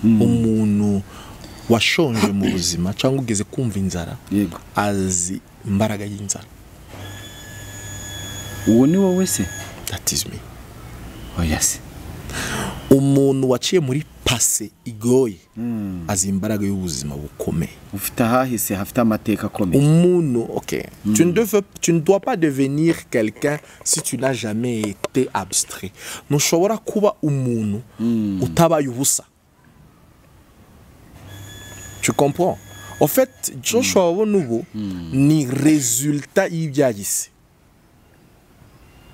Umuntu washonje mu buzima cyangwa ugeze kumva inzara azi imbaraga y'inzara. Uwo ni wowe se? That is me. Oya se. Umuntu waciye muri passé igoye azi imbaraga y'ubuzima bukomeye. Ufite ahahise hafite amateka akomeye. Umuntu, ok. Tu ne dois pas devenir quelqu'un si tu n'as jamais été abstrait. Ntushobora kuba umuntu utabaye ubusa. Tu comprends? En fait, Joshua Wonubu ni résultat y'ibyahise.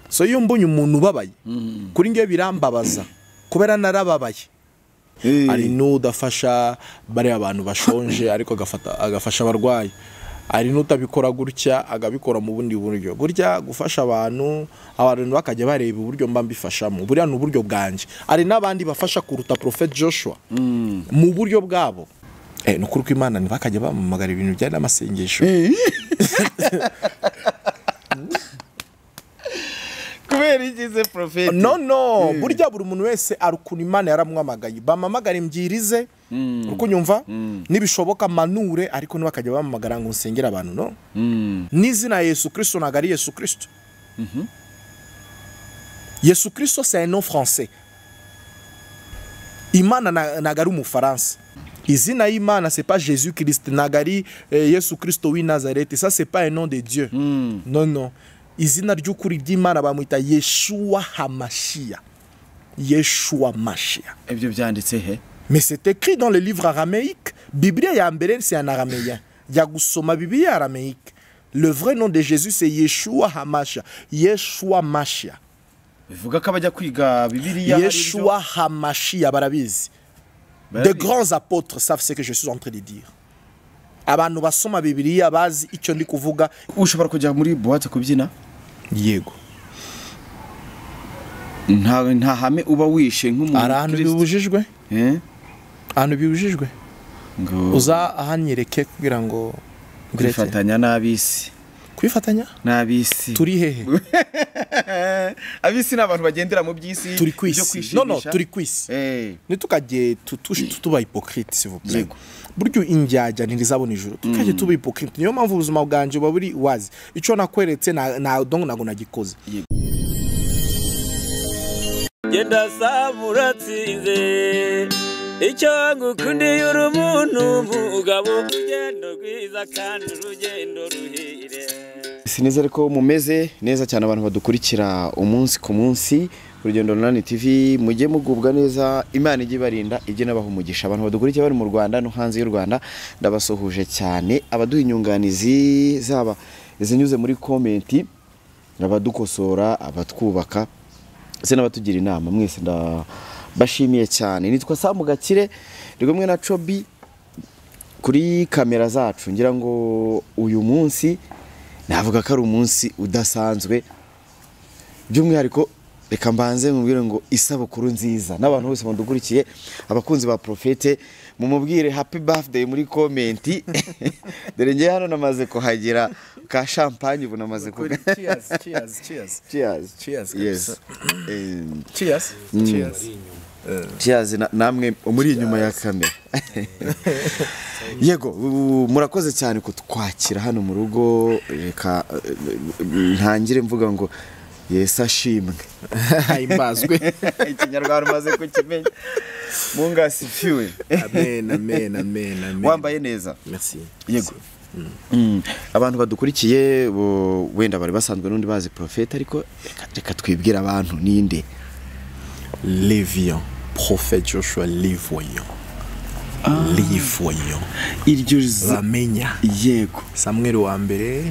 So iyo mbonye umuntu ubabaye, kuri ngiye birambabaza kubera narababaye. Ari n'udafasha bari abantu bashonje ariko agafasha abarwayi. Ari n'utabikora gutya agabikora mu bundi buryo. Burya gufasha abantu, abantu bakajya bareba uburyo mba mbifashamo. Buriya ni uburyo bwanje. Ari n'abandi bafasha kuruta Prophet Joshua mu buryo bwabo. Nukuri ko Imana ntibakajya bamamagara ibintu bijyanye n'amasengesho. Kubera iki se Prophet? No no, burya buri muntu wese arukuna Imana yaramwamagaye. Bamamagara imbyirize, uko nyumva nibishoboka manure, ariko ntibakajya bamamagara ngo nsengere abantu, no. N'izina Yesu Kristo ntabwo ari Yesu Kristo. Yesu Kristo c'est un nom français. Imana ntabwo ari umufaransa. Izina y'Imana c'est pas Jésus Christ, nagari Yesu Kristo w'i Nazareth, ça c'est pas un nom de Dieu. Non non. Izina ry'ukuri ry'Imana bamwita Yeshua Hamashia. Yeshua Mashia. Ibyo byanditse he? Mais c'est écrit dans le livre araméique. Biblia ya mbere c'est en araméen. Ya gusoma Biblia araméique. Le vrai nom de Jésus c'est Yeshua Hamashia. Yeshua Mashia. Bivuga ko abajya kwiga Bibiliya Yeshua Hamashia barabizi. De grands apôtres savent ce que je suis en train de dire. Abantu basoma Bibiliya bazi icyo ndi kuvuga. Ushobora kujya muri boîte kubyina? Yego. Nta hame uba wishe nk'umuntu. Ari ahantu bibujijwe? Ahantu bibujijwe? Uza ahanyereke kugira ngo kwifatanya n'abisi. Kwifatanya? N'abisi. Turi hehe? Abisi n'abantu bagendera mu by'isi. Turi kwisi. No no, turi kwisi. Ntitukajye tuba hypocrite s'il vous plaît. Buryo injyajya ntirizabona ijuru. Tukajye tuba hypocrite. Niyo mpamvu ubuzima bwanje buba buri wazi. Ico nakweretse na donc nago nagikoze. Genda samuratsinze icyo ngukundiye uri umuntu mugabo urugendo rwiza kandi urugendo ruhire. Sinizere ko mumeze neza cyane abantu badukurikira umunsi ku munsi Urugendo Online TV, mujye mugubwa neza, Imana ijye ibarinda, ijye nabaha umugisha. Abantu badukurikira bari mu Rwanda no hanze y'u Rwanda ndabasuhuje cyane, abaduha inyunganizi zaba izinyuze muri comment, abadukosora, abatwubaka se n'abatugira inama, mwese ndabashimiye cyane. Nitwa Samu Gakire, ndi kumwe na Chobi kuri kamera zacu. Ngira ngo uyu munsi navuga ko ari umunsi udasanzwe, by'umwihariko reka mbanze mubwire ngo isabukuru nziza n'abantu bose mudukurikiye, abakunzi ba Prophete mumubwire happy birthday muri comment. Dore ngiye hano namaze kuhagira ka champagne, ubu namaze ku Cheers, cheers, cheers. Cheers. Cheers. Yes. Cheers. Cheers. Cheers namwe muri inyuma ya kamera. Yego, murakoze cyane kutwakira hano mu rugo. Reka ntangire mvuga ngo Yesu ashimwe. Himbazwe. Ikinyarwanda umaze kukimenya. Mungu asifiwe. Amen, amen, amen, amen. Wambaye neza. Merci. Yego. Abantu badukurikiye wenda bari basanzwe n'undi bazi Prophete, ariko reka twibwire abantu ninde. Lévian, Prophète Joshua Lévoyant. Lévoyant. Iryo bamenya. Yego. Samuel wa mbere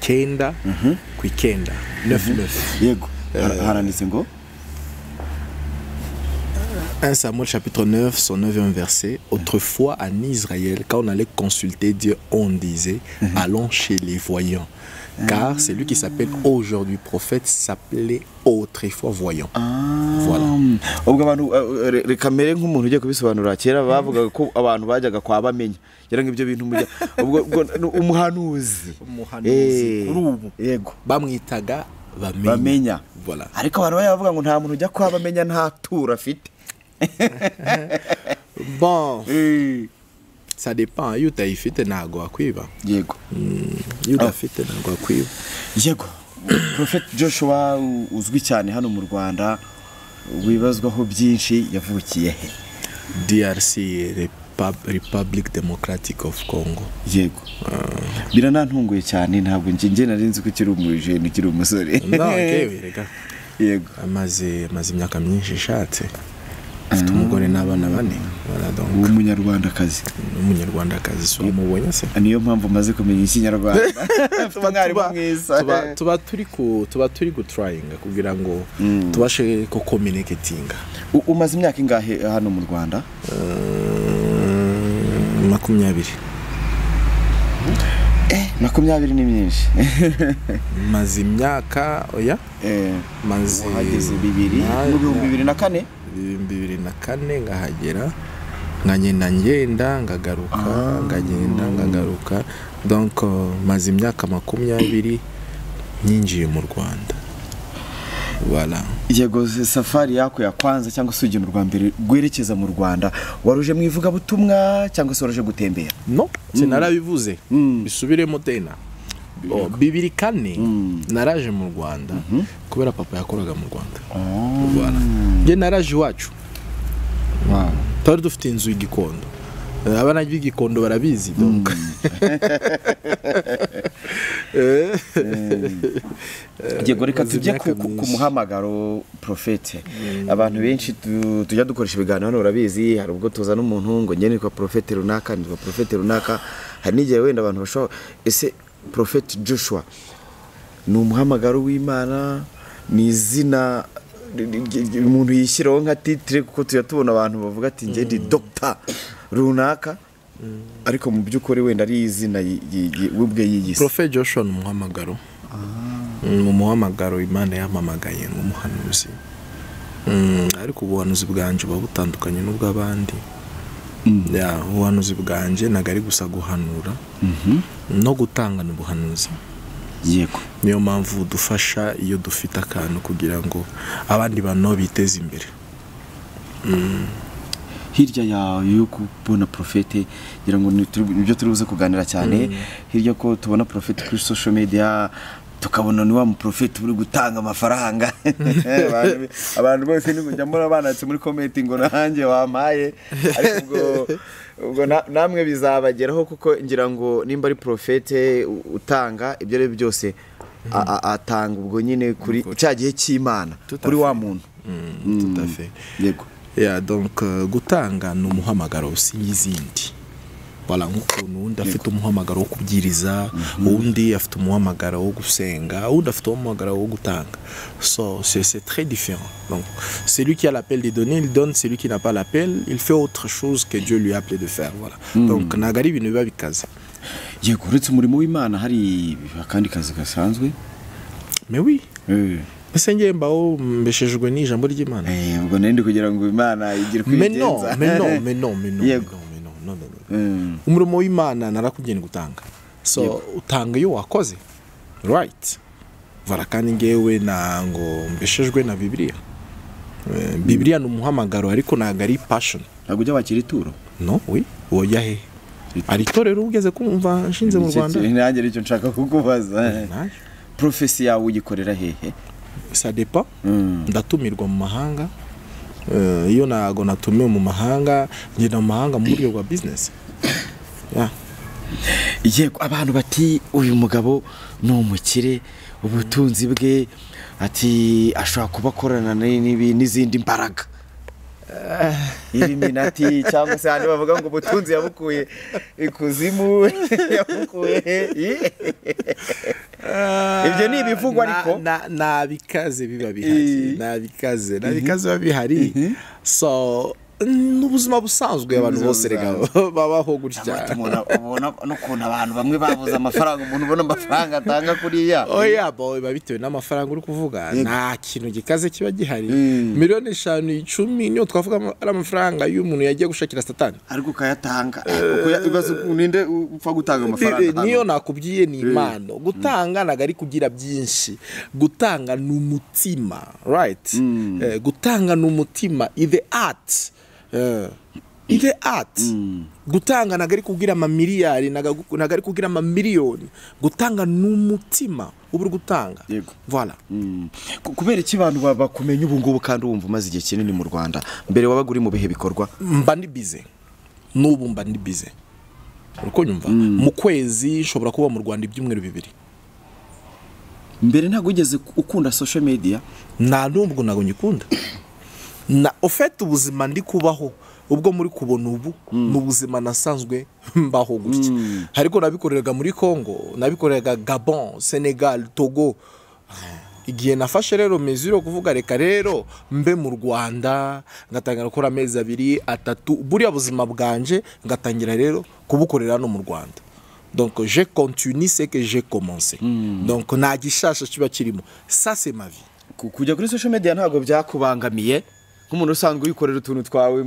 9 ku 9 9 9. Yego. Haranditse ngo 1 Samuel chapitre 9, son 9e verset. Autrefois en Israël, quand on allait consulter Dieu, on disait allons chez les voyants. Car celui qui s'appelle aujourd'hui prophète s'appelait autrefois voyant. Voilà. Ubwo abantu reka mere nk'umuntu ugiye kubisobanura, kera bavugaga ko abantu bajyaga kwa bamenya. Ngira ngo ibyo bintu mujya ubwo umuhanuzi. Umuhanuzi kuri ubu. Yego. Bamwitaga bamenya. Voilà. Ariko abantu bavuga ngo nta muntu ujya kwa bamenya nta tura afite. Bon, ça dépend, iyo utayifite ntago wakwiba. Yego. Iyo udafite ntago wakwiba. Yego. Prophet Joshua uzwi cyane hano mu Rwanda, wibazwaho byinshi, yavukiye he? DRC, Republic Democratic of Congo. Yego. Biranantunguye cyane, ntabwo njye nari nzi ko ukiri umujene, ukiri umusore. No, njyewe rega. Yego. Amaze imyaka myinshi ishatse. Afite umugore n'abana 4. Voilà, donc Umunyarwandakazi. Umunyarwandakazi, so mubonye se? Niyo mpamvu maze kumenya ikinyarwanda. Tuba turi gutryinga kugira ngo tubashe ko communicatinga. Umaze imyaka ingahe hano mu Rwanda? 20. 20 ni myinshi. Maze imyaka oya? Maze uhageze 2000 mu 2004? 2004 ngahagera, ngagenda ngenda ngagaruka, ngagenda ngagaruka. Donc maze imyaka 20 nyinjiye mu Rwanda. Voilà. Yego, safari yako ya kwanza cyangwa se urugendo rwa mbere rwerekeza mu Rwanda, waruje mu ivugabutumwa cyangwa se waruje gutembera? No, sinarabivuze. Bisubiremo tena. 2004 naraje mu Rwanda kubera papa yakoraga mu Rwanda. Voilà. Nge naraje iwacu. Twari dufite inzu y'Igikondo. Abana b'Igikondo barabizi donc. Yego, reka tujye ku muhamagaro Prophete. Abantu benshi tujya dukoresha ibiganiro hano urabizi, hari ubwo tuzana umuntu ngo njye nitwa Prophete runaka, nitwa Prophete runaka, hari n'igihe wenda abantu bashobora, ese Prophet Joshua ni umuhamagaro w'Imana, ni izina umuntu yishyiraho nka titre, kuko tujya tubona abantu bavuga ati njye ndi doctor runaka, ariko mu by'ukuri wenda ari izina ubwe yiyise. Prophet Joshua ni umuhamagaro. Mu muhamagaro Imana yampamagaye nk'umuhanuzi. Ariko ubuhanuzi bwanje buba butandukanye n'ubw'abandi. Ya, ubuhanuzi bwanje ntago ari gusa guhanura no gutanga n'ubuhanuzi. Yego. Niyo mpamvu dufasha iyo dufite akantu kugira ngo abandi bantu biteze imbere. Hirya yo kubona Prophete, ngira ngo nibyo turi buze kuganira cyane. Hirya ko tubona Prophete kuri social media, tukabona ni wa mu Prophete uri gutanga amafaranga. Abantu bose ni kujya muri abanatse muri comment ngo nanjye wampaye, ariko ubwo namwe bizabageraho, kuko ngira ngo nimba ari Prophete utanga ibyo ari byose atanga ubwo nyine kuri cya gihe cy'Imana, kuri wa muntu. Tout à fait. Yego. Yeah, donc gutanga ni umuhamagaro si n'izindi. Voilà, nk'ukuntu undi afite umuhamagaro wo kubwiriza, undi afite umuhamagaro wo gusenga, undi afite umuhamagaro wo gutanga. So c'est très différent. Donc celui qui a l'appel de donner, il donne, celui qui n'a pas l'appel, il fait autre chose que Dieu lui a appelé de faire. Voilà. Donc nagari ibintu biba bikaze. Yego, uretse umurimo w'Imana hari akandi kazi gasanzwe? Mais oui. Ese ngiye mbaho mbeshejwe n'ijambo ry'Imana. Ubwo nende kugira ngo Imana igire kwigenza. Mais non, mais non, mais non, mais non, non. Umurimo w'Imana narakubwiye gutanga. So utanga iyo wakoze. Right. Voilà, kandi ngewe nango mbeshejwe na Bibiliya. Bibiliya ni umuhamagaro ariko ntago ari passion. Ntabwo ujya wakira ituro? No, oui. Oya he. Ari itorero ugeze kumva nshinze mu Rwanda. Nanjye nicyo nshaka kukubaza. Prophecy yawe uyikorera hehe? Ça dépend. Ndatumirwa mu mahanga. Iyo nago natumiwe mu mahanga, ngenda mu mahanga mu buryo bwa business. Yeah. Yego, abantu bati uyu mugabo ni umukire, ubutunzi bwe ati ashobora kubakorana n'izindi mbaraga. Illuminati cyangwa se handi bavuga ngo ubutunzi yabukuye ikuzimu, yabukuye. Ibyo ni ibivugwa ariko nabikaze biba bihari, nabikaze biba bihari. So n'ubuzima busanzwe abantu bose rega babaho gutya. Ubona n'ukuntu abantu bamwe babuze amafaranga, umuntu ubona amafaranga atanga kuriya. Oya bo biba bitewe n'amafaranga uri kuvuga, nta kintu gikaze kiba gihari. Miliyoni 5 10 niyo twavuga ari amafaranga y'umuntu yagiye gushakira satani, ariko ukayatanga. Uko ninde upfa gutanga amafaranga? Niyo nakubwiye ni impano. Gutanga ntago ari kugira byinshi, gutanga ni umutima, right? Gutanga ni umutima, the art. The art. Gutanga ntabwo ari kubwira amamiliyari, ntabwo ari kubwira amamiliyoni. Gutanga n'umutima uba uri gutanga. Yego. Voilà. Kubera iki abantu bakumenya ubu ngubu kandi wumva umaze igihe kinini mu Rwanda? Mbere wabaga uri mu bihe bikorwa? Mba ndi busy. N'ubu mba ndi busy. Uko nyumva? Mu kwezi nshobora kuba mu Rwanda ibyumweru 2. Mbere ntabwo ugeze ukunda social media? Nta nubwo ntabwo ngikunda. Na ofete ubuzima ndi kubaho ubwo muri kubona ubu mu buzima nasanzwe mbaho gutya. Ariko nabikoreraga muri Congo, nabikoreraga Gabon, Senegal, Togo. Igihe nafashe rero mesure kuvuga reka rero mbe mu Rwanda, ngatangira gukora amezi 2 3, buriya buzima bwanje ngatangira rero kubukorera no mu Rwanda. Donc je continue ce que j'ai commencé. Donc nta gishasha kiba kirimo. Ça c'est ma vie. Kujya kuri social media ntabwo byakubangamiye nk'umuntu usanzwe wikorera utuntu twawe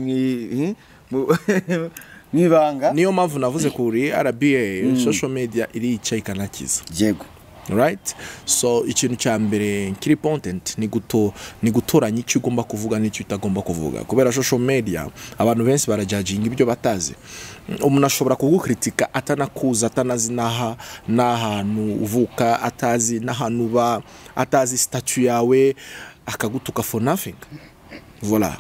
mwibanga? Niyo mpamvu navuze kuri RBA social media irica ikanakiza. Yego. Right? So ikintu cya mbere kiri content ni gutoranya icyo ugomba kuvuga n'icyo utagomba kuvuga. Kubera social media abantu benshi barajudging ibyo batazi. Umuntu ashobora kugukritika atanakuza, atanazi n'ahantu uvuka, atazi n'ahantu uba, atazi statut yawe, akagutuka for nothing. Voilà.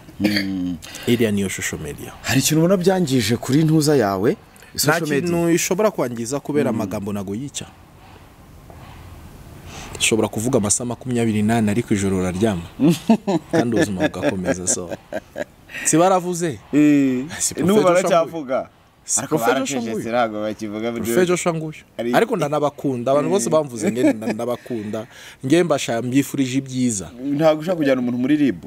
Iriya niyo social media. Hari ikintu ubona byangije kuri ntuza yawe? Nta kintu ishobora kwangiza kubera amagambo nago yica. Ushobora kuvuga amasaha 24 ariko ijoro uraryama kandi ubuzima bugakomeza. So si baravuze n'ubu baracyavuga ariko baracecetse ntabwo bakivuga. Prophet Joshua nguyu. Ariko ndanabakunda abantu bose bamvuze nge ndabakunda, nge mbasha mbyifurije ibyiza. Ntabwo ushaka kujyana umuntu muri RIB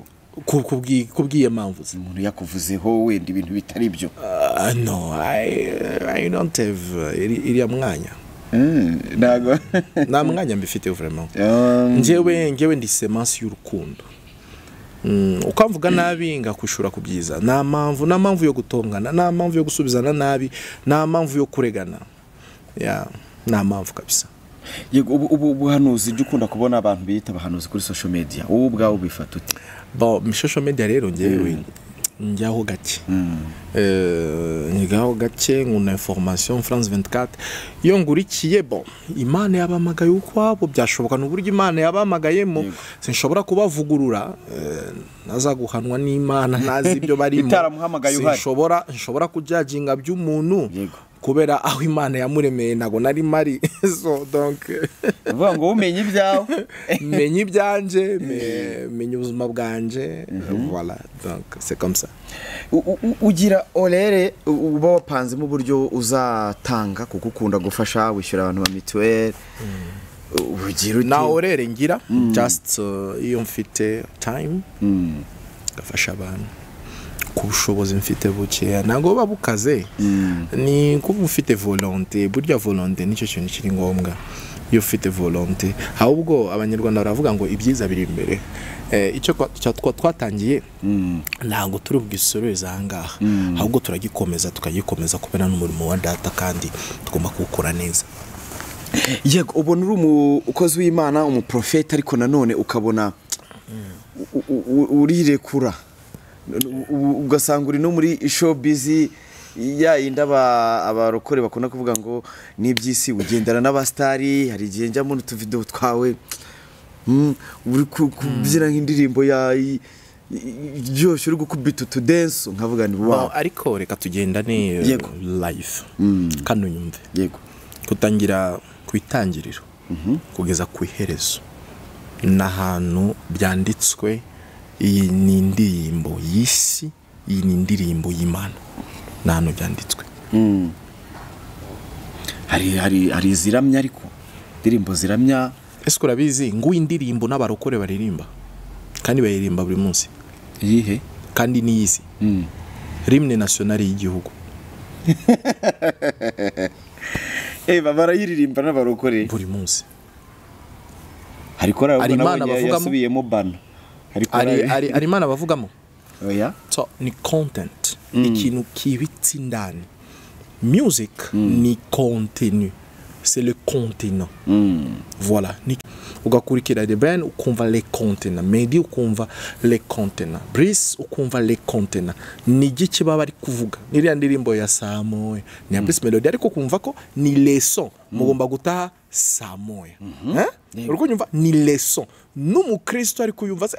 kubwiye mpamvu umuntu yakuvuzeho wenda ibintu bitari byo? No, I don't have iriya mwanya. Ntago nta mwanya mbifite vraiment. Ngewe ndi semence y'urukundo. Ukamvuga nabi ngakwishura ku byiza. Nta mpamvu yo gutongana, nta mpamvu yo gusubizana nabi, nta mpamvu yo kuregana. Yeah, nta mpamvu kabisa. Yego, ubu buhanuzi jya ukunda kubona abantu bita abahanuzi kuri social media, wowe ubwawe ubifata ute? Bon, social media rero ngewe njyaho gake. Njyaho gake nkuna information France 24 iyo ngurikiye. Bon, Imana yabamagaye ukwabo byashoboka n'uburyo Imana yabamagayemo, sinshobora kubavugurura, nazaguhanwa n'Imana nazi ibyo barimo. Sinshobora kujudginga by'umuntu kubera aho Imana yamuremeye nago nari mari. So donc uvuga ngo umenye ibyawe, menye ibyanje, menye ubuzima bwanje. Voilà, donc c'est comme ça. Ugira orere uba wapanzemo uburyo uzatanga kuko ukunda gufasha, wishyura abantu ba mituelle, ugira na orere ngira just iyo mfite time gafasha abantu ku bushobozi mfite bukeya, ntabwo buba bukaze. Ni kuba ufite volonté, burya volonté nicyo kintu kiri ngombwa. Iyo ufite volonté, ahubwo abanyarwanda baravuga ngo ibyiza biri imbere. Icyo twatangiye ntabwo turi bwisoreze aha ngaha, ahubwo turagikomeza tukagikomeza kubera n'umurimo wa data kandi tugomba kuwukora neza. Yego, ubona uri umukozi w'Imana, umuprofeti, ariko nanone ukabona urirekura ugasanga uri no muri showbiz ya yindi abarokore bakunda kuvuga ngo n'iby'isi, ugendana n'abastari. Hari igihe njya mu tuvideo twawe uri kubyina nk'indirimbo ya iryoshye, uri gukubita utudenso nkavuga ni wow. Ariko reka tugendane live kandi unyumve. Yego. Kutangira ku itangiriro kugeza ku iherezo n'ahantu byanditswe, iyi ni indirimbo y'isi, iyi ni indirimbo y'Imana. N'ahantu byanditswe. Hari ziramya, ariko indirimbo ziramya. Ese urabizi ngo indirimbo n'abarokore baririmba kandi bayiririmba buri munsi? Iyihe? Kandi ni iy'isi. Hymne nationale y'igihugu. Barayiririmba n'abarokore buri munsi. Hari korali yasubiyemo bano. Hari Imana bavugamo. Oya. So ni content, ikintu kibitse indani. Music ni contenu. C'est le continent. Voilà. Ugakurikira The Ben ukumva le continent, Meddy ukumva le continent, Brice ukumva le continent. Ni igiki baba bari kuvuga? Niriya ndirimbo ya saa moya ni ya Bruce Melody, ariko kumva ko ni leçon, mugomba gutaha saa moya. Hein? Uri kunyumva? Ni leçon. N'umukristo ari kuyumva se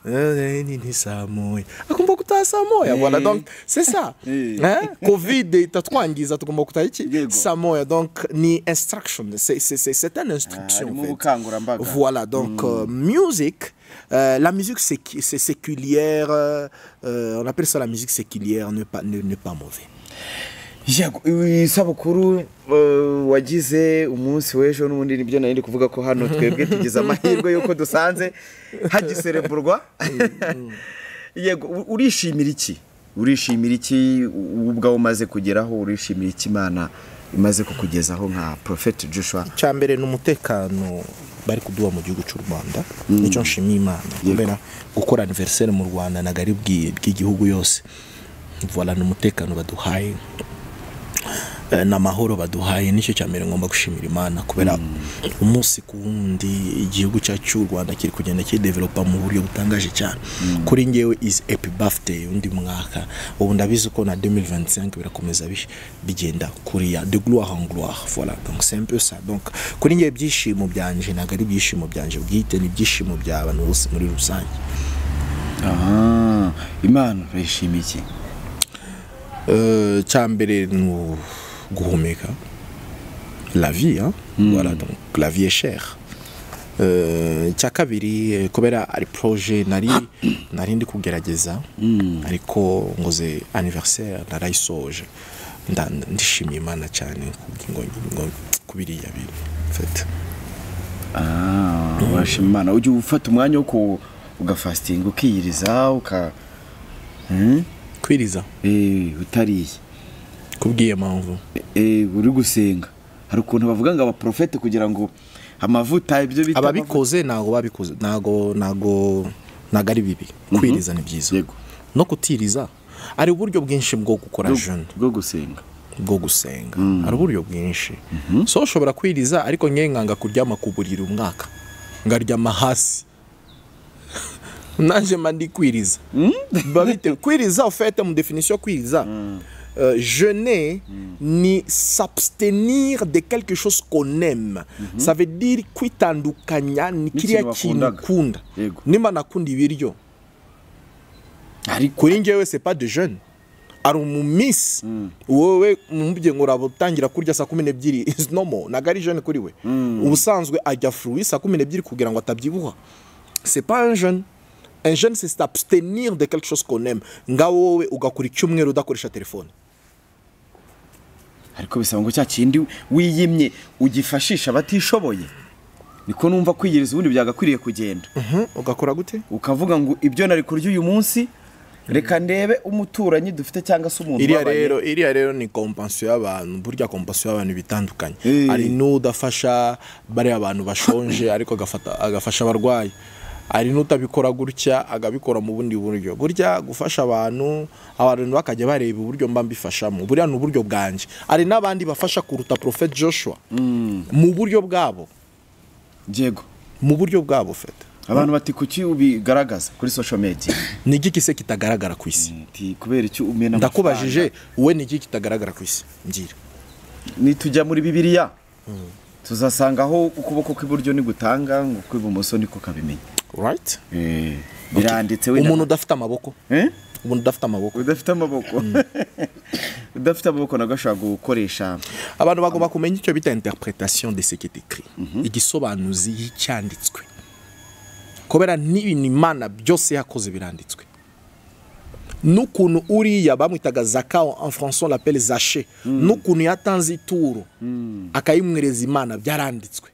ni saa moya, akumva gutaha saa moya. Voilà, donc c'est ça. Hein? Covid itatwangiza, tugomba gutaha iki? Saa moya. Donc ni instruction, c'est une instruction en fait. Voilà, donc musique, la musique c'est séculière, on appelle ça la musique séculière, n'est pas mauvais. Isabukuru wagize umunsi w'ejo n'ubundi nibyo nari kuvuga ko hano twebwe tugize amahirwe yuko dusanze hagisereburwa. Yego, urishimira iki? Urishimira iki ubwa umaze kugeraho? Urishimira iki Imana imaze kukugezaho nka Prophet Joshua? Cyambere n'umutekano bari kuduha mu gihugu cy'u Rwanda, nicyo nshimiye Imana. Kubera gukora anniversaire mu Rwanda nagari bw'igihugu yose. Voilà, n'umutekano baduhaye n'amahoro baduhaye, nicyo cyambere ngomba gushimira Imana. Kubera umunsi ku wundi igihugu cyacu cy'u Rwanda kiri kugenda kidevelopa mu buryo butangaje cyane. Kuri ngewe is happy birthday undi mwaka, ubu ndabizi ko na 2025 birakomeza bigenda kuriya de gloire en gloire. Voilà, donc c'est un peu ça. Donc kuri ngewe ibyishimo byanje ntabwo ari ibyishimo byanje bwite, ni ibyishimo by'abantu bose muri rusange. Imana urayishimiye iki? Cyambere ni guhumeka, la vie, hein? Voilà, donc la vie est chère. Cya kabiri, kubera ari projet nari ndi kugerageza, ariko ngoze anniversaire narayisoje, ndishimiye Imana cyane ngo kubiriya bintu en fait. Urashima Imana. Ujye ufata umwanya wo ugafasting, ukiyiriza, uka kwiriza utariye kubwiye mpamvu uri gusenga. Hari ukuntu bavuga ngo abaprofete kugira ngo amavuta ibyo bita ababikoze ntago babikoze, ntago ari bibi. Kwiriza ni byiza. Yego. No kutiriza ari uburyo bwinshi bwo gukora jeune, bwo gusenga, bwo gusenga. Ari uburyo bwinshi. So ushobora kwiriza, ariko nge nkanga kuryama ku buriri umwaka, ngaryama hasi. Naje mandi kwiriza. Babite kwiriza en fait mu définition kwiriza. Jeûner ni s'abstenir de quelque chose qu'on aime. Ça veut dire kwitandukanya ni kiriya kintu ukunda. Nimba nakunda ibiryo, kuri ngewe c'est pas de jeûne. Ari mu miss wowe mubye ngo urabutangira kurya saa 12 is normal, nagari jeûne kuri we. Ubusanzwe ajya fruit saa 12 kugira ngo atabyibuha. C'est pas un jeûne. Un jeûne, c'est s'abstenir de quelque chose qu'on aime. Nga wowe ugakora icyumweru udakoresha telefone. Ariko bisaba ngo cya kindi wiyimye ugifashisha abatishoboye. Niko numva kwiyiriza ubundi byagakwiriye kugenda. Ugakora gute? Ukavuga ngo ibyo nari kurya uyu munsi reka ndebe umuturanyi dufite cyangwa se umuntu wabanye. Iriya rero ni compensation y'abantu, burya compensation y'abantu bitandukanye. Ari n'udafasha bari abantu bashonje, ariko agafasha abarwayi. Ari n'utabikora gutya agabikora mu bundi buryo. Burya gufasha abantu bakajya bareba uburyo mba mbifashamo, buriya ni uburyo bwanje. Ari n'abandi bafasha kuruta Prophet Joshua mu buryo bwabo. Yego, mu buryo bwabo fete. Abantu bati kuki ubigaragaza kuri social media? Ni igiki se kitagaragara ku isi? Kubera icyo umena. Ndakubajije we, ni igiki kitagaragara ku isi? Ngira. Nitujya muri Bibiliya tuzasanga aho ukuboko kw'iburyo ni gutanga, ngo kw'ibumoso niko kabimenya. Right? Biranditse wenda. Umuntu udafite amaboko. Umuntu udafite amaboko. Udafite amaboko. Udafite amaboko nagashaka gukoresha. Abantu bagomba kumenya icyo bita interpretation de ce qui est écrit. Igisobanuzi y'icyanditswe. Kubera n'ibintu Imana byose yakoze biranditswe. N'ukuntu uriya bamwitaga Zakao, en français on l'appelle Zachée. N'ukuntu yatanze ituro akayimwereza Imana byaranditswe.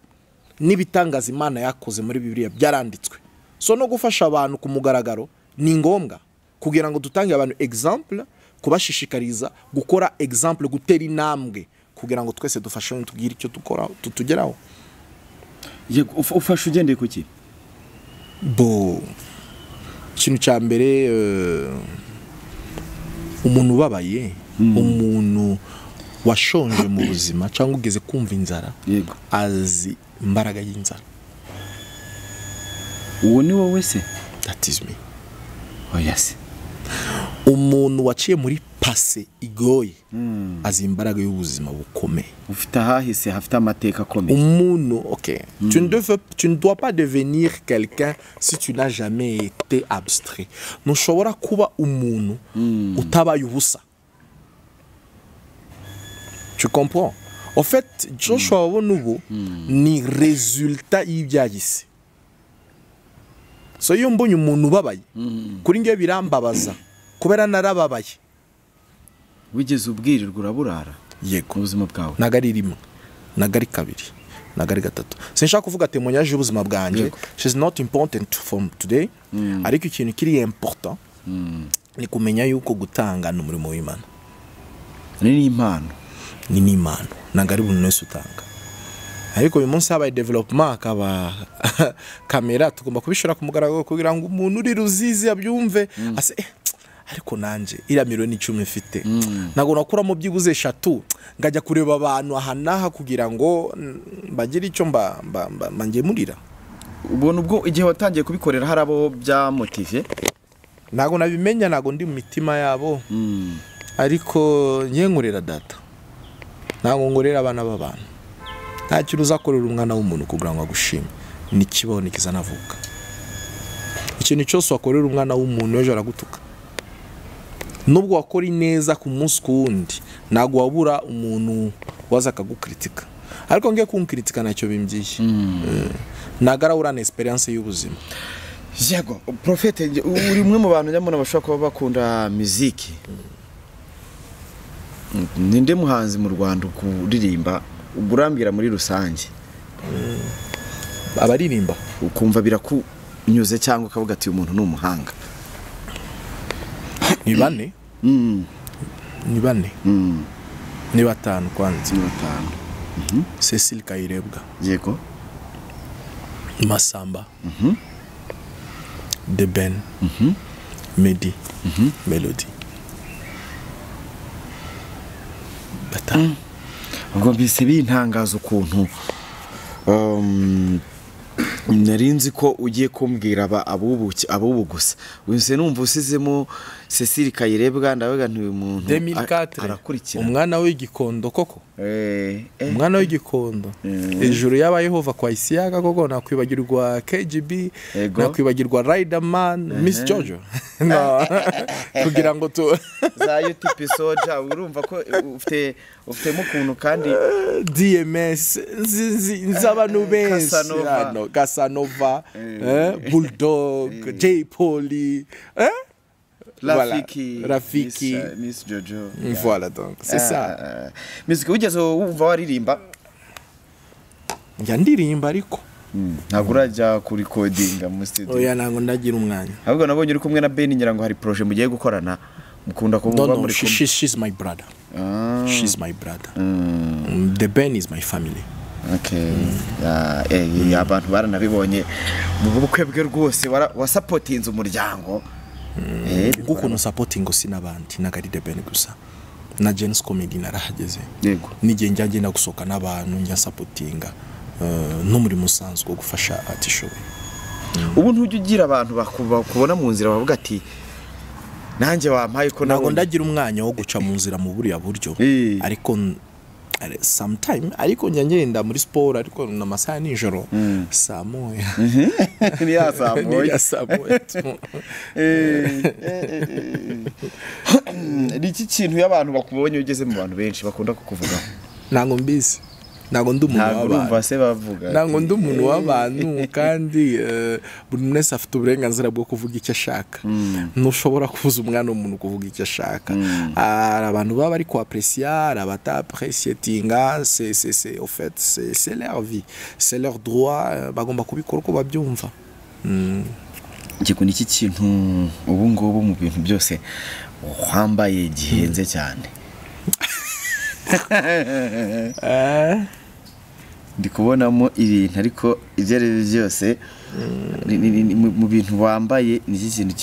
N'ibitangaza Imana yakoze muri Bibiliya byaranditswe. So no gufasha abantu ku mugaragaro ni ngombwa kugira ngo dutange abantu exemple, kubashishikariza gukora exemple, gutera intambwe kugira ngo twese dufashanye tugire icyo dukora tutugeraho. Yego, ufasha ugendeye kuki? Bo ikintu cya mbere, umuntu ubabaye, umuntu washonje mu buzima cyangwa ugeze kumva inzara Yego. Azi imbaraga y'inzara. Uwo ni wowe se? That is me. Oya se. Umuntu waciye muri passé igoye azi imbaraga y'ubuzima bukomeye. Ufite ahahise hafite amateka akomeye. Umuntu, ok, tu ne dois pas devenir quelqu'un si tu n'as jamais été abstrait. Ntushobora kuba umuntu utabaye ubusa. Tu comprends? En fait, Joshua wabona ubu ni résultat y'ibyahise. So iyo mbonye umuntu ubabaye, kuri ngewe birambabaza kubera narababaye. Wigeze ubwirirwa uraburara? Yego. Mu buzima bwawe? Ntago ari rimwe, ntago ari kabiri, ntago ari gatatu. Sinshaka kuvuga témoignage y'ubuzima bwanjye. Yego. She's not important from today. Ariko ikintu kiri important ni kumenya yuko gutanga ni umurimo w'Imana. Ni n'impano. Ni n'impano, ntago ari buri wese utanga. Ariko uyu munsi habaye development, akaba kamera, tugomba kubishora ku mugaragaro kugira ngo umuntu uri Ruzizi abyumve, ase ariko nanje iriya 10 miliyoni mfite ntabwo nakuramo byibuze 3 ngajya kureba abantu aha n'aha kugira ngo bagire icyo mbangemurira. Ubona ubwo igihe watangiye kubikorera hari abo byamotive? Ntabwo nabimenya, ntabwo ndi mu mitima yabo, ariko ngiye nkorera data, ntabwo nkorera abana b'abantu. Nta kintu uzakorera umwana w'umuntu kugira ngo agushime, nikibaho nikizanavuka. Ikintu cyose wakorera umwana w'umuntu ejo aragutuka. Nubwo wakora ineza ku munsi ku wundi, ntabwo wabura umuntu waza akagukritika. Ariko ngiye kunkritika ntacyo bimbwiye, ntabwo arabura na experience y'ubuzima. Yego, Prophète, uri umwe mu bantu nyamuna bashobora kuba bakunda muziki. Ninde muhanzi mu Rwanda kuririmba urambwira muri rusange? Abaririmba ukumva birakunyuze cyangwa ukavuga ati uyu muntu ni umuhanga? Ni bane, ni bane, ni batanu kwanza. Ni batanu. Cecile Kayirebwa. Yego. Masamba, The Ben, Meddy, Melody, batanu. Ubwo mbise bintangaza ukuntu nari nzi ko ugiye kumbwira abubu gusa, wese numva usizemo Cecile Kayirebwa, ndavuga nti uyu muntu 2004 arakurikira. Umwana w'Igikondo koko. Umwana w'Igikondo ijuru y'aba Yehova kwa Isiyaga koko, nakwibagirwa KGB? Ego. Nakwibagirwa Riderman, Miss Jojo? No. Kugira ngo tu za UTP Soja, urumva ko ufitemo ukuntu kandi. DMS, nzi abantu benshi. Casanova. Hano Casanova, Bulldog, Jay Polly, Rafiki. Voilà. Rafiki. Miss Jojo. Voilà, donc c'est ça. Music wigeze wumva waririmba? Njya ndirimba ariko Ntabwo urajya kurikodinga mu studio? Oya, ntabwo ndagira umwanya. Ahubwo nabonye uri kumwe na Ben, ngira ngo hari projet mugiye gukorana, mukunda kuvuga No, no, muri kumwe. She's my brother. She's my brother. The Ben is my family. Okay. Abantu baranabibonye mu bukwe bwe rwose, wasapotinze umuryango. Ngukuntu supporting si n'abandi, ntabwo ari The Ben gusa, na James Comedy narahageze. N'igihe njya ngenda gusohoka n'abantu, njya supportinga n'umurimo usanzwe wo gufasha abatishoboye. Ubu ntujya ugira abantu bakubona mu nzira bavuga ati nanjye wampaye ko Ntabwo nabonye? ndagira umwanya wo guca mu nzira mu buriya buryo. Ariko sometime, ariko njya ngenda muri siporo, ariko ni amasaha ya nijoro saa 1. Ni ya saa 1. Ni ya saa 1. Ni iki kintu iyo abantu bakubonye ugeze mu bantu benshi bakunda kukuvugaho? Ntabwo mbizi, ntabwo ndi umuntu Ntabwo w'abantu. urumva se bavuga? Ntabwo ndi umuntu w'abantu, kandi buri muntu wese afite uburenganzira bwo kuvuga icyo ashaka. Ntushobora kubuza umwana w'umuntu kuvuga icyo ashaka. Hari abantu baba bari kuapresiya, hari abatapresiyetinga. C'est au fait, c'est leur vie, c'est leur droit, bagomba kubikora uko babyumva. Ngigo ni iki kintu ubu ngubu mu bintu byose wambaye gihenze cyane? Ndi kubonamo ibintu, ariko ibyo ari byo byose mu bintu wambaye ni iki kintu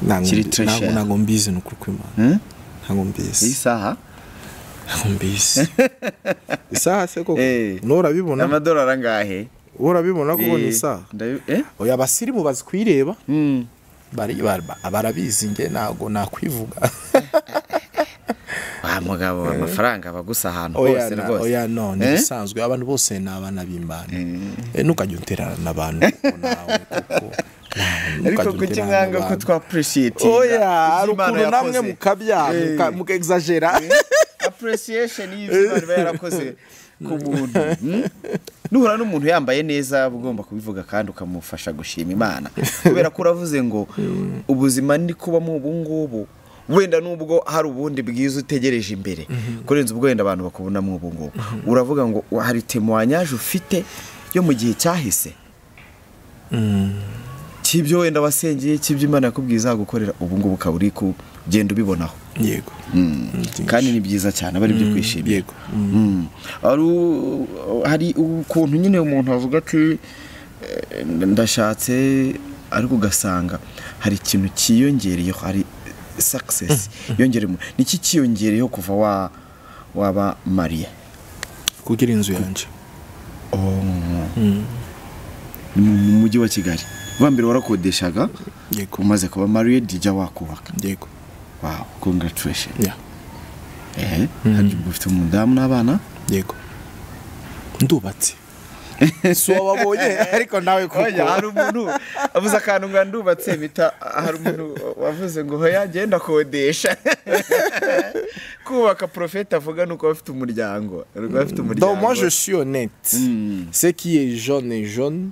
Ntabwo kiri ntabwo très cher? Ntabwo mbizi, ni ukuri kw'Imana. Ntabwo mbizi. Isaha? Ntabwo mbizi. Isaha se koko? Nurabibona? Amadolari angahe? Urabibona ko ni isaha? Oya abasirimu bazi kuyireba. Bari barabizi nge ntago nakwivuga. Wa mugabo amafaranga bagusa ahantu hose rwose. Oya no ni bisanzwe abantu bose ni abana b'Imana. Ntukajye unterana n'abantu nawe kuko ariko kuki mwanga ko twa appreciate. Oya hari ukuntu namwe mukabya muka exagera. Appreciation y'ibyo Imana yarakoze ku muntu. Nuhura n'umuntu yambaye neza ugomba kubivuga kandi ukamufasha gushima Imana. Kubera ko uravuze ngo ubuzima ndi kubamo ubu ngubu wenda nubwo hari ubundi bwiza utegereje imbere kurenza ubwo wenda abantu bakubonamo ubu ngubu. Uravuga ngo hari témoignage ufite yo mu gihe cyahise cy'ibyo wenda wasengeye cy'ibyo Imana yakubwiza gukorera ubu ngubu ukaba uri kugenda ubibonaho. Yego. Kandi ni byiza cyane bari byo kwishimira. Yego. Hari ukuntu nyine umuntu avuga ati ndashatse ariko ugasanga hari ikintu cyiyongereyeho, hari success yongeremo. Niki cyiyongereyeho kuva waba Maria? Kugira inzu yanje. Ni mu mujyi wa Kigali. Bambere warakodeshaga? Yego. Umaze kuba married jya wakubaka. Yego. Wow, congratulations. Yeah. Hari ufite umudamu n'abana? Yego. Ndubatse. So wabonye ariko nawe kuko. Oya hari umuntu avuze akantu ngo ndubatse bita hari umuntu wavuze ngo hoya ngenda kodesha. Kubaka prophète avuga nuko afite umuryango. Afite umuryango. Donc moi je suis honnête. Ce qui est jaune est jaune,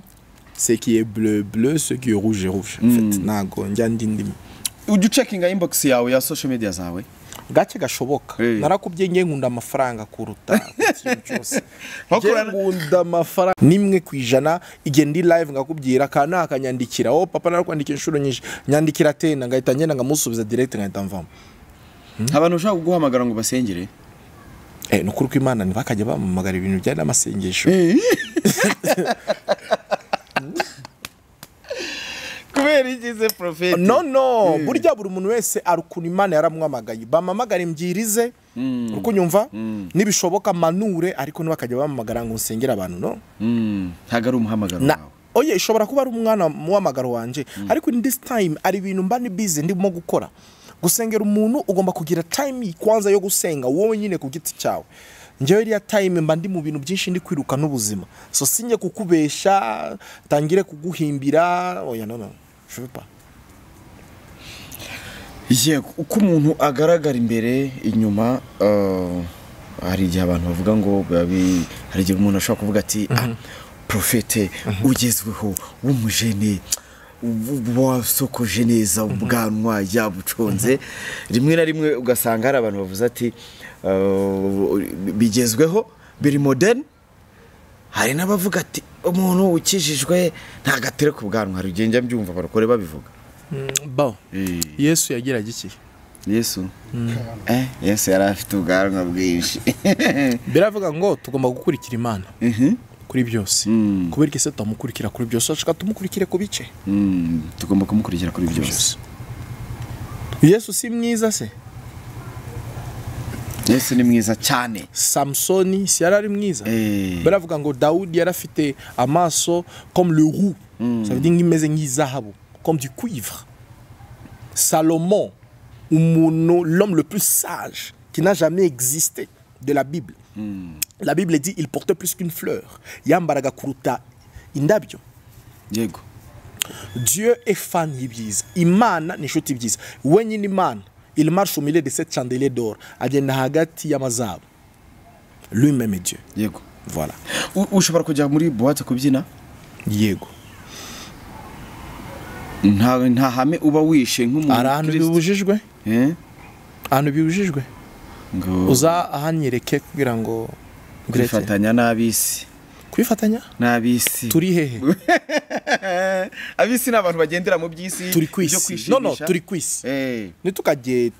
ce qui est bleu bleu, ce qui est rouge est rouge. En fait ntago njya ndindimi. Ujya checkinga inbox yawe ya social media zawe? Gake gashoboka. Narakubye nge nkunda amafaranga kuruta ikintu cyose. Nkunda amafaranga nimwe kwijana igenda live ngakubwira kana akanyandikira. Oh papa narakwandikira inshuro nyinshi. Nyandikira tena ngahita ngenda ngamusubiza direct ngahita mvamo. Abantu ushaka kuguhamagara ngo basengere? Nukuri ko Imana ntibakajya bamamagara ibintu bijyanye n'amasengesho. Kubera ikize prophet? No no, burya buri muntu wese arukuna Imana yaramwamagaye. Bamamagara imbyirize uko nyumva nibishoboka manure ariko ntibakajya bamamagara ngo nsengere abantu no. Ntago ari umuhamagaro wawe. Oye ishobora kuba ari umwana muhamagaro wanje ariko in this time ari ibintu mba ni busy ndimo gukora. Gusengera umuntu ugomba kugira time kwanza yo gusenga wowe nyine ku giti cyawe. Njyewe iriya time mba ndi mu bintu byinshi ndi kwiruka n'ubuzima. So sinye kukubesha tangire kuguhimbira oya no no je veux pas. Yego uko umuntu agaragara imbere inyuma hari igihe abantu bavuga ngo hari igihe umuntu ashobora kuvuga ati prophète ugezweho w'umujene wasokoje neza ubwanwa yabuconze, rimwe na rimwe ugasanga hari abantu bavuze ati bigezweho biri modern. Hari n'abavuga ati umuntu ukijijwe ntagatere ku bwanwa. Hari ugenda mbyumva barokore babivuga. Bon. Yesu yagiraga iki? Yesu. Yesu yari afite ubwanwa bwinshi. Biravuga ngo tugomba gukurikira Imana. Kuri byose. Kubera iki se tumukurikira kuri byose? Ashaka tumukurikire ku bice. Tugomba kumukurikira kuri byose. Yesu si mwiza se? Yesu ni mwiza cyane. Samsoni si yari mwiza? Baravuga ngo Daudi yarafite amaso comme le roux. Ça veut dire ngimeze nk'izahabu, comme du cuivre. Salomon, l'homme le plus sage qui n'a jamais existé de la Bible. La Bible dit il portait plus qu'une fleur. Yambaraga kuruta indabyo. Yego. Dieu est fan y'ibyiza. Imana ni inshuti y'ibyiza. Wenyine Imana, il marche au milieu de cette chandelier d'or. Agenda hagati y'amazabu. Lui-même est Dieu. Yego. Voilà. Ushobora kujya muri boîte kubyina? Yego. Nta hame uba wishe nk'umuntu. Ahantu bibujijwe? Ahantu bibujijwe? Uza ahanyereke kugira ngo kwifatanya n'abisi. Kwifatanya? N'abisi. Turi hehe? Abisi n'abantu bagendera mu byisi. Turi kwisi. No no, turi kwisi. Nitukaje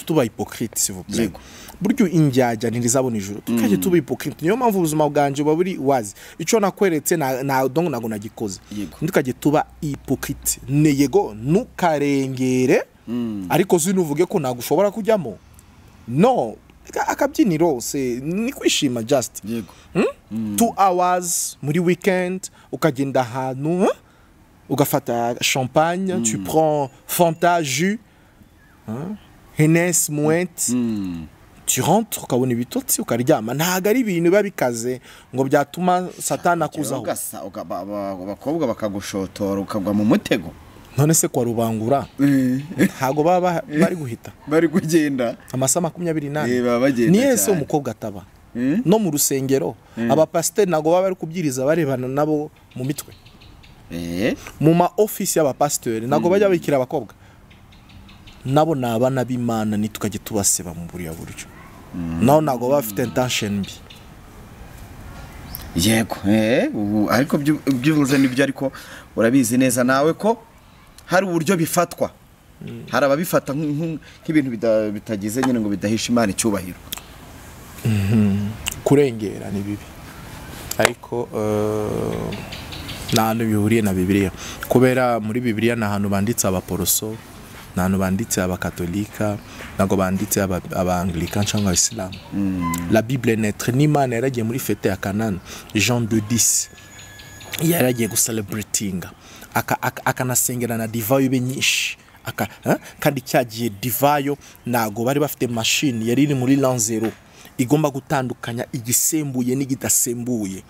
tuba hypocrite s'il vous plaît. Buryo injyajya ntirizabona ijuru. Tukaje tuba hypocrite. Niyo mpamvu ubuzima bwanje buba buri wazi. Ico nakweretse na donc nago nagikoze. Nitukaje tuba hypocrite. Ne yego nukarengere ariko zinuvuge ko nagushobora kujyamo. No, akabyiniro se ni kwishima just. Yego. 2 hours muri weekend ukagenda ahantu ugafata champagne, tu prends Fanta, jus, Hennessy, Moet. Tu rentres ukabona ibitotsi ukaryama. Ntago ari ibintu biba bikaze ngo byatuma Satani akuzaho. Abakobwa bakagushotora ukagwa mu mutego. None se kwa Rubangura ntago baba bari guhita, bari kugenda amasaha 24. Ni ese umukobwa ataba no mu rusengero abapasiteri ntago baba bari kubyiriza barebana nabo mu mitwe. Mu ma office y'abapasiteri ntago bajya bikira abakobwa. Nabo ni abana b'Imana nitukajye tubaseba mu buriya buryo. Naho ntago baba bafite intention mbi. Yego, ariko byuvuze nibyo, ariko urabizi neza nawe ko hari uburyo bifatwa. Hari ababifata nk'ibintu bitagize nyine ngo bidahisha Imana icyubahiro. Kurengera ni bibi. Ariko nta hantu bihuriye na Bibiliya. Kubera muri Bibiliya nta hantu banditse abaporoso, nta hantu banditse abakatolika, ntago banditse abanglican cyangwa abayisilamu. La Bible neutre n'Imana yaragiye muri fete ya Kanani, Jean 2:10. Yaragiye gucelebratinga. Akanasengera na divayo ibe nyinshi. Kandi cyagiye divayo ntago bari bafite machine yari iri muri l'an 0 igomba gutandukanya igisembuye n'igidasembuye.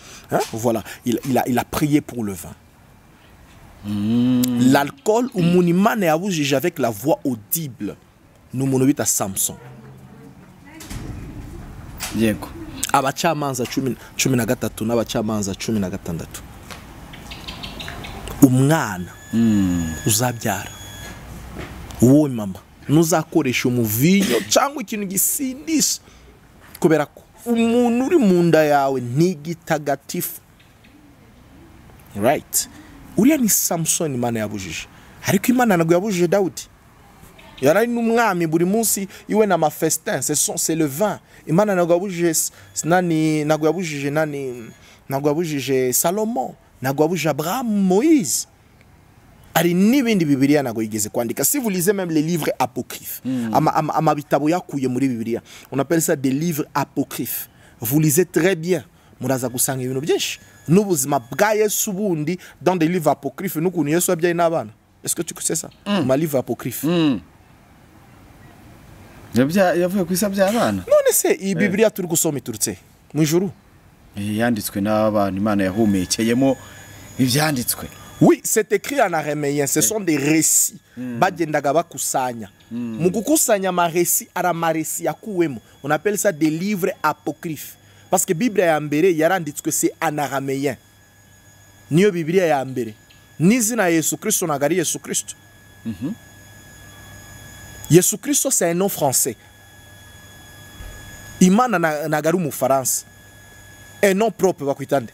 Voilà, il a prié pour le vin. L'alcool umuntu Imana yabujije avec la voix audible ni umuntu bita Samson. Yego. Abacamanza 13 n'abacamanza 16. Umwana uzabyara wowe mama ntuzakoresha umuvinyo cyangwa ikintu gisindisha, kubera ko umuntu uri mu nda yawe ntigitagatifu. Right. Uriya ni Samson Imana yabujije. Ariko Imana ntabwo yabujije Dawudi. Yari n'umwami buri munsi iwe na mafestin, c'est le vin. Imana ntabwo yabujije nani, ntabwo yabujije nani, ntabwo yabujije Salomo, ntabwo yabujije Abraham, Moïse. Ari n'ibindi Bibiliya ntabwo yigeze kwandika. Si vous lisez même les livres apocryphes, amabitabo yakuye muri Bibiliya, on appelle ça des livres apocryphes. Vous lisez très bien, muraza gusanga ibintu byinshi n'ubuzima bwa Yesu bundi dans des livres apocryphes n'ukuntu Yesu yabyaye n'abana. Est-ce que tu sais ça? Ma livre apocryphe. Yavuye ku isa by'abana. None se iyi Bibiliya turi gusoma iturutse mu ijuru? Yanditswe n'abantu Imana yahumekeyemo ibyanditswe. Oui, c'est écrit en araméen, ce sont des récits. Bagendaga bakusanya. Mu gukusanya ama récits, ara ma récits yakuwemo. On appelle ça des livres apocryphes. Parce que Bible ya mbere yaranditswe c'est en araméen. Niyo Bibiliya ya mbere. N'izina Yesu Kristo ntabwo ari Yesu Kristo. Yesu Kristo c'est un nom français. Imana ntabwo ari umufaransa. Un nom propre bakwita nde?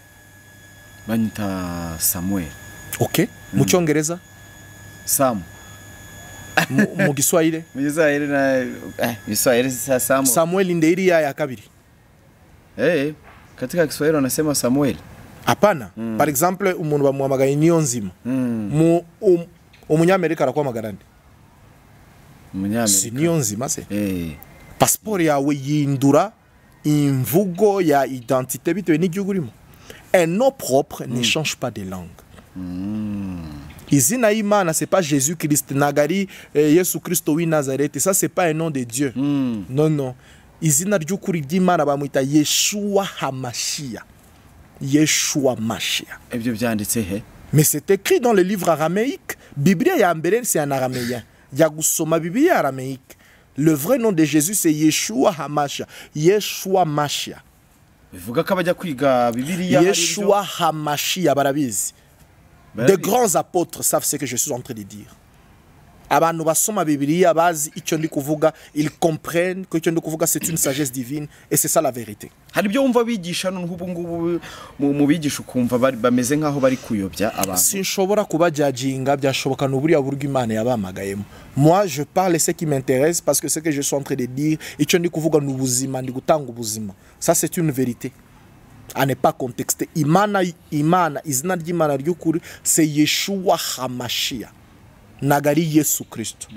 Banyita Samuel. Ok. Mu Cyongereza? Sam. Mu Giswahili? Mu Giswahili na Giswahili sa Samuel. Samuel ndio iriya ya kabiri. Katika Kiswahili wanasema Samuel. Hapana. Par exemple umuntu bamuhamagaye Niyonzima. Mu umunyamerika arakwamagara nde? Umunyamerika. Si Niyonzima se. Passport yawe yindura imvugo ya identité bitewe n'igihugu urimo. Un nom propre ne change pas de langue. Izina y'Imana c'est pas Jésus Christ, nagari Yesu Kristo w'i Nazareth, ça c'est pas un nom de Dieu. Non non. Izina ry'ukuri ry'Imana bamwita Yeshua HaMashiach. Yeshua Mashiach. Ibyo byanditse he? Mais c'est écrit dans le livre araméique. Biblia ya mbere c'est en araméen. Ya gusoma Biblia araméique. Le vrai nom de Jésus c'est Yeshua HaMashiach. Yeshua Mashiach. Bivuga ko abajya kwiga Bibiliya Yeshua HaMashiach barabizi. De grands apôtres savent ce que je suis en train de dire. Abantu basoma Bibiliya bazi icyo ndi kuvuga, ils comprennent que icyo ndi kuvuga c'est une sagesse divine et c'est ça la vérité. Hari ibyo wumva bigisha n'ubu ngubu mu bigisha ukumva bameze nkaho bari kuyobya abantu. Sinshobora kubajajinga, byashoboka n'uburiya buryo Imana yabamagayemo. Moi je parle ce qui m'intéresse parce que ce que je suis en train de dire, icyo ndi kuvuga ni ubuzima, ndi gutanga ubuzima. Ça c'est une vérité. À ne pas contexter. Imana, Imana, izina ry'Imana ry'ukuri c'est Yeshua HaMashiach. Nagari Yesu Kristo.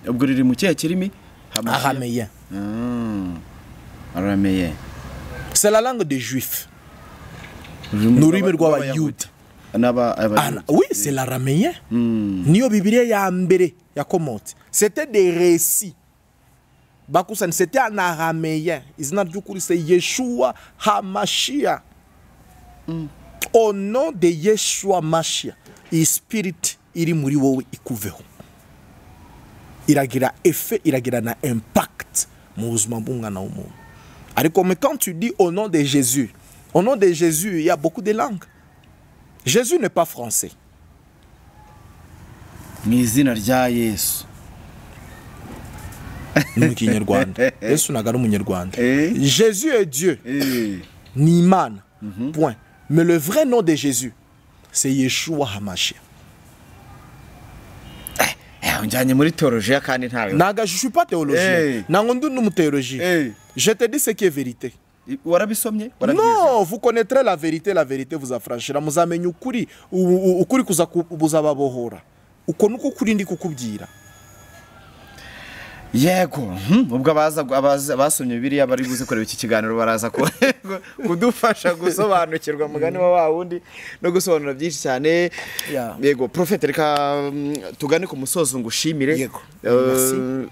Ubwo riri mu kihe kirimi? Araméen. Araméen. C'est la langue des Juifs. Ni ururimi rw'Abayuda. Oui, c'est l'araméen. Niyo Bibiliya ya mbere yakomotse. C'était des récits. Bakusani, c'était en araméen. Izina ry'ukuri c'est Yeshua HaMashiach. Au nom de Yeshua Mashiach, iyi spirit iri muri wowe ikuveho. Iragira effet, iragira na impact mu buzima bw'umwana w'umuntu. Ariko mais quand tu dis au nom de Jésus, au nom de Jésus, il y a beaucoup de langues. Jésus n'est pas français. Mu izina rya Yesu. Ni mu Kinyarwanda. Yesu ntabwo ari umunyarwanda. Jésus est Dieu. Ni Imana. Point. Mais le vrai nom de Jésus, c'est Yeshua HaMashiach. Njyanye muri théologie kandi ntawe. Naga, je suis pas théologien. Ntabwo ndi n'umuthéologien. Je te dis ce qui est vérité. Warabisomye? Non, vous connaîtrez la vérité vous affranchira. Muzamenya ukuri, ukuri kuzababohora. Uko nuko kuri ndi kukubwira. Yego, ubwo abaza basomye Bibiliya bari buze kureba iki kiganiro baraza kudufasha gusobanukirwa mugani wa wundi no gusobanura byinshi cyane. Yego, Prophet, reka tugane ku musozo ngushimire.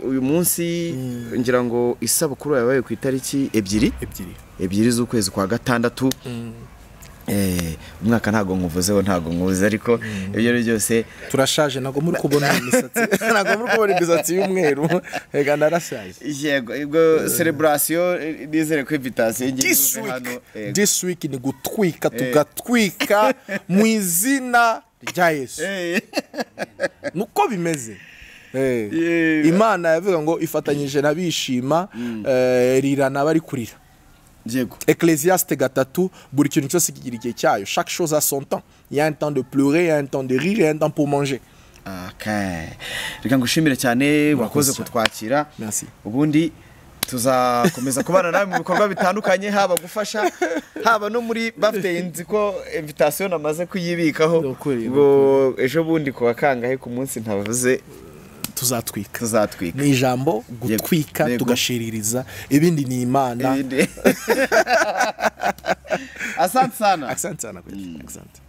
Uyu munsi ngira ngo isabukuru yabaye ku itariki ebyiri z'ukwezi kwa gatandatu. Umwaka ntago nkuvuzeho, ntago nkuvuze, ariko ibyo ari byose turashaje, ntago muri kubona imisatsi, ntago muri kubona imisatsi y'umweru, ega narashaje. Yego, ubwo celebration nizere ko invitation ngiye hano this week ni gutwika, tugatwika mu izina rya Yesu. Nuko bimeze. Imana yavuga ngo ifatanyije n'abishima, rira n'abari kurira. Ecclésiaste 3, buri kintu cyose kigira igihe cyayo. Chaque chose a son temps. Il y a un temps de pleurer, il y a un temps de rire, il y a un temps pour manger. Okay. Reka ngushimire cyane wakoze kutwakira. Merci. Ubundi tuzakomeza kubana nawe mu bikorwa bitandukanye, haba gufasha, haba no muri birthday. Nzi ko invitation namaze kuyibikaho. Ngo ejo bundi ku wakangahe ku munsi ntavuze tuzatwika. Tuzatwika. Ni ijambo gutwika tugashiririza, ibindi ni Imana. Asante sana. Asante sana kweli. Asante.